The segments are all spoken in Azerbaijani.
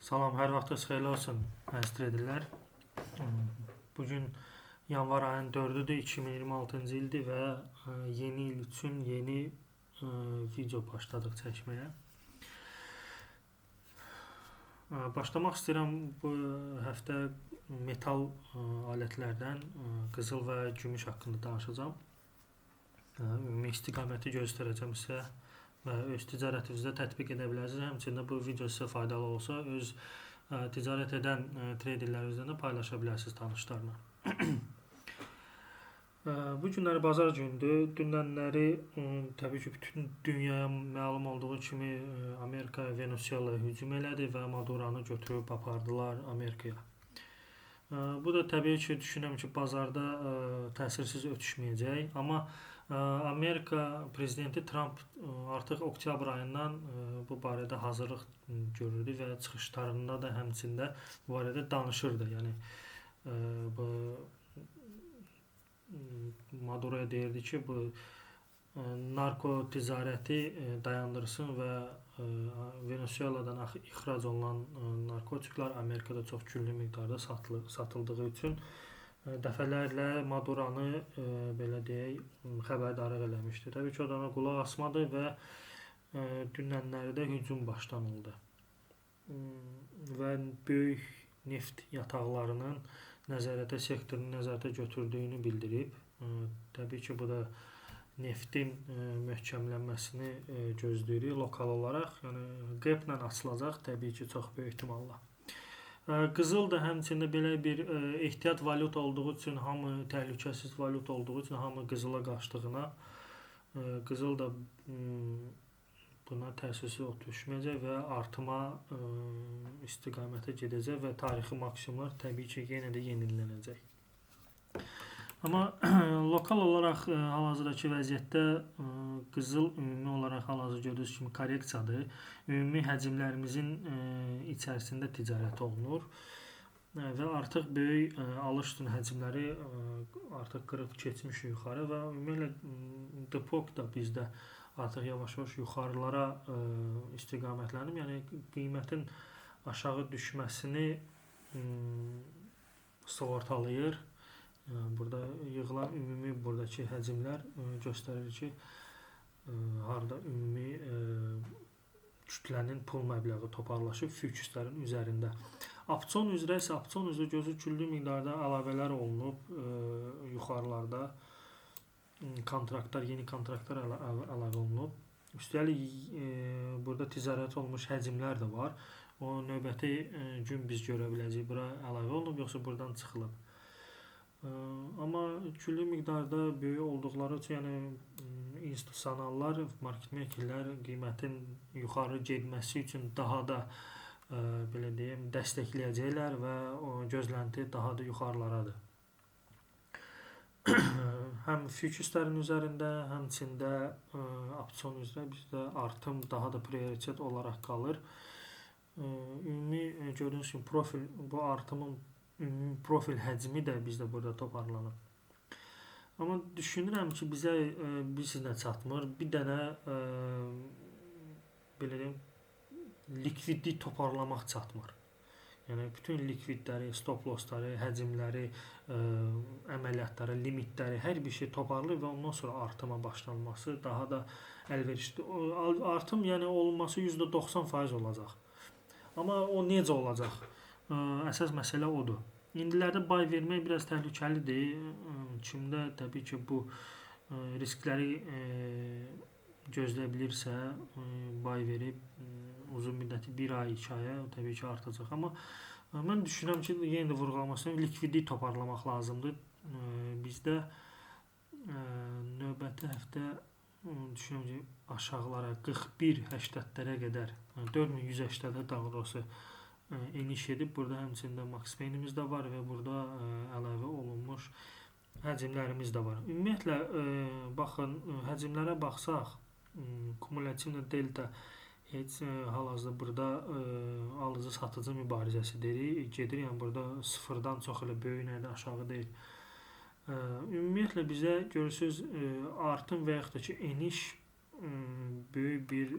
Salam, hər vaxtınız xeyirli olsun, əziz traderlər. Bugün yanvar ayının 4-üdür, 2026-cı ildir və yeni il üçün yeni video başladıq çəkməyə. Başlamaq istəyirəm bu həftə metal alətlərdən, qızıl və gümüş haqqında danışacağam. Ümumi istiqaməti göstərəcəm sizə və öz ticarətinizdə tətbiq edə bilərsiniz. Həmçinin bu video sizə faydalı olsa, öz ticarət edən traderlərinizlə də paylaşa bilərsiniz tanışlarla. Bu günləri bazar günüdür. Dünənləri təbii ki, bütün dünyaya məlum olduğu kimi Amerika Venesuelaya hücum elədi və Maduranı götürüb apardılar Amerikaya. Bu da təbii ki, düşünürəm ki, bazarda təsirsiz ötüşməyəcək. Amma Amerika prezidenti Tramp artıq oktyabr ayından bu barədə hazırlıq görürdü və çıxışlarında da həmçində bu barədə danışırdı. Yəni bu Maduroya deyirdi ki, bu narko ticarəti dayandırsın və Venesueladan ixrac olunan narkotiklər Amerikada çox küllü miqdarda satıldığı üçün dəfələrlə Maduranı belə deyək, xəbərdarlıq eləmişdi. Təbii ki, o da ona qulaq asmadı və dünənlərdə də hücum başlanıldı. Və böyük neft yataqlarının nəzarətə sektorunu nəzarətə götürdüyünü bildirib. Təbii ki, bu da neftin möhkəmlənməsini gözləyirik lokal olaraq. Yəni QEP-lə açılacaq təbii ki, çox böyük ehtimalla. Qızıl da həmçində belə bir ehtiyat valyuta olduğu üçün, hamı təhlükəsiz valyuta olduğu üçün hamı qızıla qaçdığına, qızıl da buna təsirsiz ötüşməyəcək və artıma istiqamətə gedəcək və tarixi maksimumlar təbii ki, yenə də yenilənəcək. Amma lokal olaraq hal-hazırdakı vəziyyətdə qızıl ümumi olaraq hal-hazırda gördüyünüz kimi korreksiyadır. Ümumi həcmlərimizin içərisində ticarət olunur və artıq böyük alış üçün həcmləri artıq qırıb keçmiş yuxarı və ümumiyyətlə depok da bizdə artıq yavaş-yavaş yuxarılara istiqamətlənib. Yəni qiymətin aşağı düşməsini sığortalayır. Burada yığılan ümumi buradakı həcmlər göstərir ki, harda ümumi kütlənin pul məbləği toparlaşıb futures-lərin üzərində. Opsiyon üzrə isə opsiyon üzrə gözü küllü miqdarda əlavələr olunub yuxarılarda kontraktlar, yeni kontraktlar əlavə olunub. Üstəlik burada ticarət olmuş həcmlər də var. O növbəti gün biz görə biləcəyik bura əlavə olunub yoxsa buradan çıxılıb. Amma küllü miqdarda böyük olduqları üçün, yəni institusionallar, market makerlər qiymətin yuxarı getməsi üçün daha da belə deyim, dəstəkləyəcəklər və o gözlənti daha da yuxarılaradır. Həm futures-lərin üzərində, həmçində opsiyon üzrə bizdə artım daha da prioritet olaraq qalır. Ümumi gördüyünüz kimi profil, bu artımın ümumi profil həcmi də bizdə burada toparlanıb. Amma düşünürəm ki, bizə bilirsiniz nə çatmır? Bir dənə belə deyim, likvidlik toparlamaq çatmır. Yəni bütün likvidləri, stop lossları, həcmləri, əməliyyatları, limitləri, hər bir şey toparlayıb və ondan sonra artıma başlanması daha da əlverişli. Artım yəni olunması %90% olacaq. Amma o necə olacaq? Əsas məsələ odur. İndilərdə bay vermək biraz təhlükəlidir. Kimdə təbii ki, bu riskləri gözləyə bilirsə, bay verib uzun müddəti 1 ay, 2 aya təbii ki, artacaq. Amma mən düşünürəm ki, yenə də vurğulamaq istəyirəm, likvidlik toparlamaq lazımdır. Bizdə növbəti həftə düşünürəm ki, aşağılara 41.80-lərə qədər, 4180-ə daha doğrusu eniş edib. Burada həmçində max pain'imiz də var və burada əlavə olunmuş həcmlərimiz də var. Ümumiyyətlə, baxın, həcmlərə baxsaq, kumulyativ delta heç hal-hazırda burada alıcı-satıcı mübarizəsi gedir. Yəni burada sıfırdan çox elə böyük nədir, aşağı deyil. Ümumiyyətlə bizə görürsünüz, artım və yaxud da ki, eniş böyük bir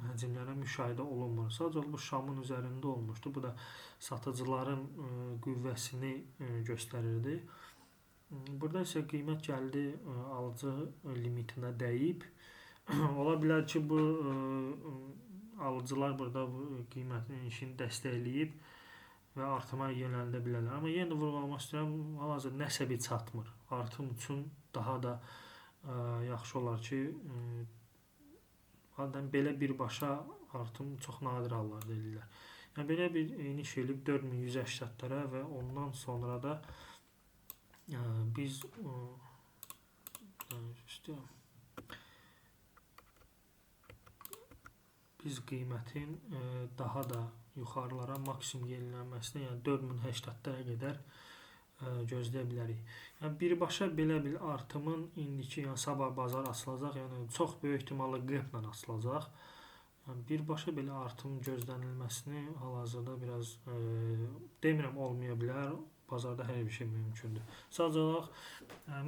həcmlərə müşahidə olunmur. Sadəcə bu şamın üzərində olmuşdu. Bu da satıcıların qüvvəsini göstərirdi. Burada isə qiymət gəldi alıcı limitinə dəyib. Ola bilər ki, bu alıcılar burada bu qiymətin inişini dəstəkləyib və artıma yönəldə bilərlər. Amma yenə də vurğulamaq istəyirəm, hal-hazırda nəsə bir çatmır. Artım üçün daha da yaxşı olar ki, adətən belə birbaşa artım çox nadir hallarda eləyirlər. Yəni belə bir iniş eləyib 4180-lərə və ondan sonra da biz biz qiymətin daha da yuxarılara maksimum yenilənməsini, yəni 4080-lərə qədər gözləyə bilərik. Yəni birbaşa belə bir artımın indiki, yəni sabah bazar açılacaq, yəni çox böyük ehtimalla qeplə açılacaq. Yəni birbaşa belə artım gözlənilməsini hal-hazırda biraz demirəm olmaya bilər. Bazarda hər bir şey mümkündür. Sadəcə olaraq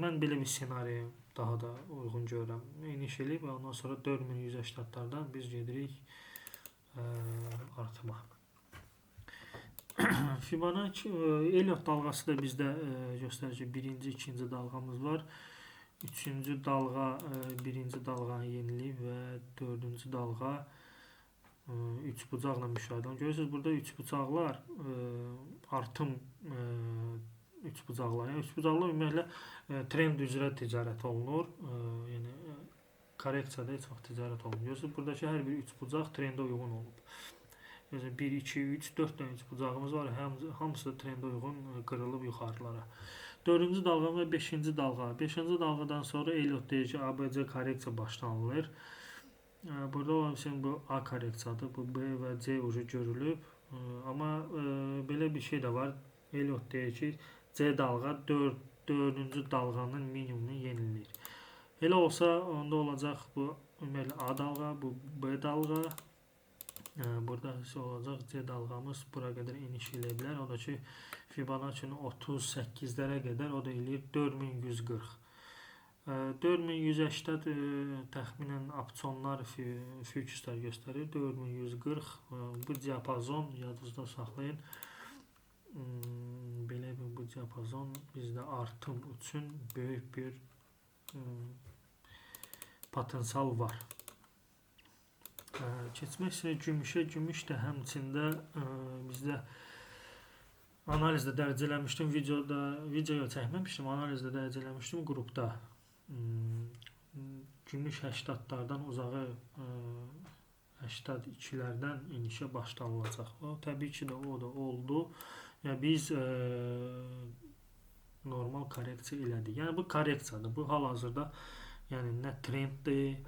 mən belə bir ssenariyə daha da uyğun görürəm. İniş eləyib və ondan sonra 4180-lardan biz gedirik artıma. Fibonacci Elliot dalğası da bizdə göstərir ki, birinci, ikinci dalğamız var. Üçüncü dalğa birinci dalğanı yeniləyib və dördüncü dalğa üçbucaqla müşahidə olunur. Görürsünüz, burada üçbucaqlar artım üçbucaqlar. Yəni üçbucaqlar ümumiyyətlə trend üzrə ticarət olunur. Yəni korreksiyada heç vaxt ticarət olunmur. Görürsünüz, buradakı hər bir üçbucaq trendə uyğun olub. Görürsünüz, 1, 2, 3, 4 dənə üçbucağımız var. Hamısı trendə uyğun qırılıb yuxarılara. Dördüncü dalğa və beşinci dalğa. Beşinci dalğadan sonra Elliot deyir ki, ABC korreksiya başlanılır. Burada olan üçün bu A korreksiyadır, bu B və C ucu görülüb. Amma belə bir şey də var. Elliot deyir ki, C dalğa dördüncü dalğanın minimumunu yeniləyir. Elə olsa onda olacaq bu ümumiyyətlə A dalğa, bu B dalğa. Burada isə olacaq C dalğamız bura qədər iniş eləyə bilər. O da ki, Fibonacci-nin 38-lərə qədər, o da eləyir 4140. 4180 təxminən opsiyonlar, futures-lar göstərir. 4140 bu diapazon yadınızda saxlayın. Belə bir bu diapazon bizdə artım üçün böyük bir potensial var. Keçmək istəyirəm gümüşə. Gümüş də həmçində bizdə analizdə dərc eləmişdim. Videoya çəkməmişdim, analizdə dərc eləmişdim qrupda. Gümüş 80-lardan uzağı 82-lərdən inişə başlanılacaq. O, təbii ki də o da oldu. Yəni biz normal korreksiya elədik. Yəni bu korreksiyadır. Bu hal-hazırda yəni nə trenddir,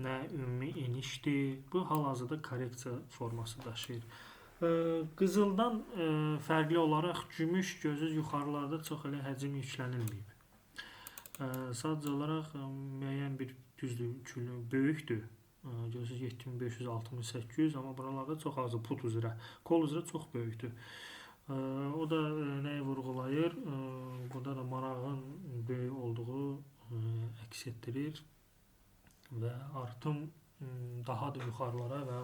nə ümumi inişdir. Bu hal-hazırda korreksiya forması daşıyır. Qızıldan fərqli olaraq gümüş gözünüz yuxarılarda çox elə həcm yüklənilməyib. Sadəcə olaraq müəyyən bir düzdür, böyükdür. Görürsünüz 7568, amma buralarda çox azdır put üzrə. Kol üzrə çox böyükdür. O da nəyi vurğulayır? Burada da marağın böyük olduğu əks etdirir və artım daha da yuxarılara və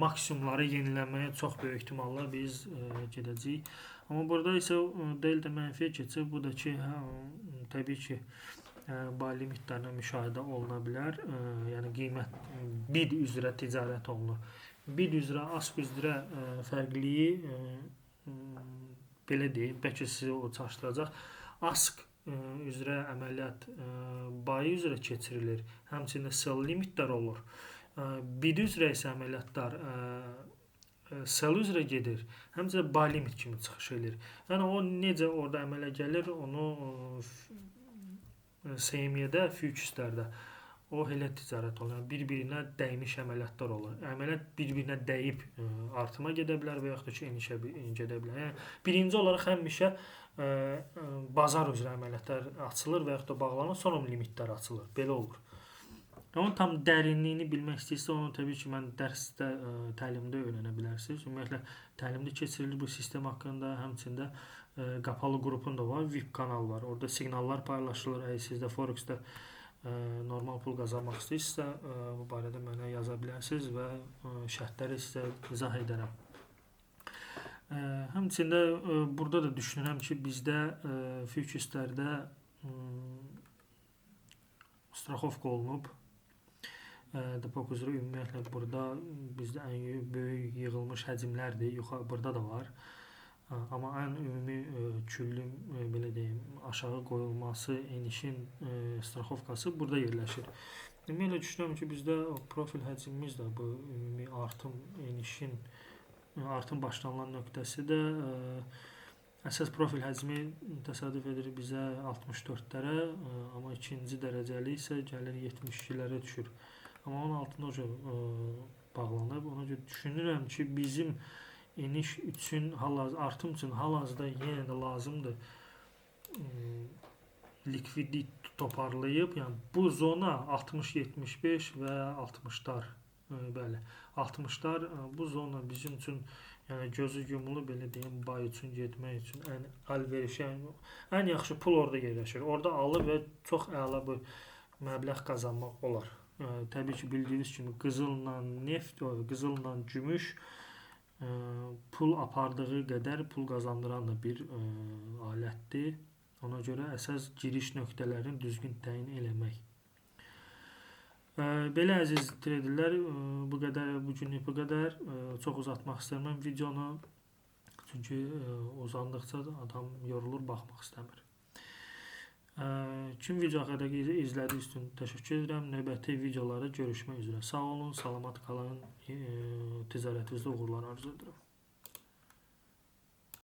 maksimumları yenilənməyə çox böyük ehtimalla biz gedəcəyik. Amma burada isə delta mənfiyə keçir. Bu da ki, təbii ki, buy limitlərinə müşahidə oluna bilər. Yəni qiymət bid üzrə ticarət olunur. Bid üzrə, ask üzrə fərqliliyi belə deyim, bəlkə sizi o çaşdıracaq. Ask üzrə əməliyyat buy üzrə keçirilir. Həmçinin sell limitlər olur. Bid üzrə isə əməliyyatlar sell üzrə gedir. Həmçinin buy limit kimi çıxış edir. Yəni o necə orada əmələ gəlir, onu CME-də, futures-lərdə o elə ticarət olur. Yəni bir-birinə dəymiş əməliyyatlar olur. Əməliyyat bir-birinə dəyib artıma gedə bilər və yaxud da ki, enişə gedə bilər. Yəni birinci olaraq həmişə bazar üzrə əməliyyatlar açılır və yaxud da bağlanır, sonra limitlər açılır. Belə olur. Onun tam dərinliyini bilmək istəyirsə, onu təbii ki, mən dərsdə, təlimdə öyrənə bilərsiniz. Ümumiyyətlə, təlimdə keçirilir bu sistem haqqında, həmçində qapalı qrupun da var, VIP kanal var. Orada siqnallar paylaşılır. Əgər sizdə Forex-də Normal pul qazanmaq istəyirsinizsə, bu barədə mənə yaza bilərsiniz və şərtləri sizə izah edərəm. Həmçində burada da düşünürəm ki, bizdə futureslərdə straxovka olunub. Depok üzrə ümumiyyətlə burada bizdə ən böyük yığılmış həcmlərdir. Yuxarı burada da var. Amma ən ümumi küllü belə deyim, aşağı qoyulması, enişin straxovkası burada yerləşir. Ümumiyyətlə düşünürəm ki, bizdə profil həcmimiz də bu ümumi artım, enişin artım başlanılan nöqtəsi də əsas profil həcmi təsadüf edir bizə 64-lərə, amma ikinci dərəcəli isə gəlir 72-lərə düşür. Amma onun altında o bağlanıb. Ona görə düşünürəm ki, bizim eniş üçün, artım üçün hal-hazırda yenə də lazımdır likvidlik toparlayıb, yəni bu zona 60-75 və 60-lar, bəli, 60-lar bu zona bizim üçün, yəni gözü yumulu belə deyim, bay üçün getmək üçün ən əlverişli, yəni ən yaxşı pul orada yerləşir. Orada alıb və çox əla bu məbləğ qazanmaq olar. Təbii ki, bildiyiniz kimi qızılla neft, qızılla gümüş pul apardığı qədər pul qazandıran da bir alətdir. Ona görə əsas giriş nöqtələrini düzgün təyin eləmək. Belə əziz traderlər, bu qədər, bugünlük bu qədər. Çox uzatmaq istəmirəm videonu. Çünki uzandıqca adam yorulur, baxmaq istəmir. Kim video qədər izlədiyi üçün təşəkkür edirəm. Növbəti videolarda görüşmək üzrə. Sağ olun, salamat qalın. Ticarətinizdə uğurlar arzu edirəm.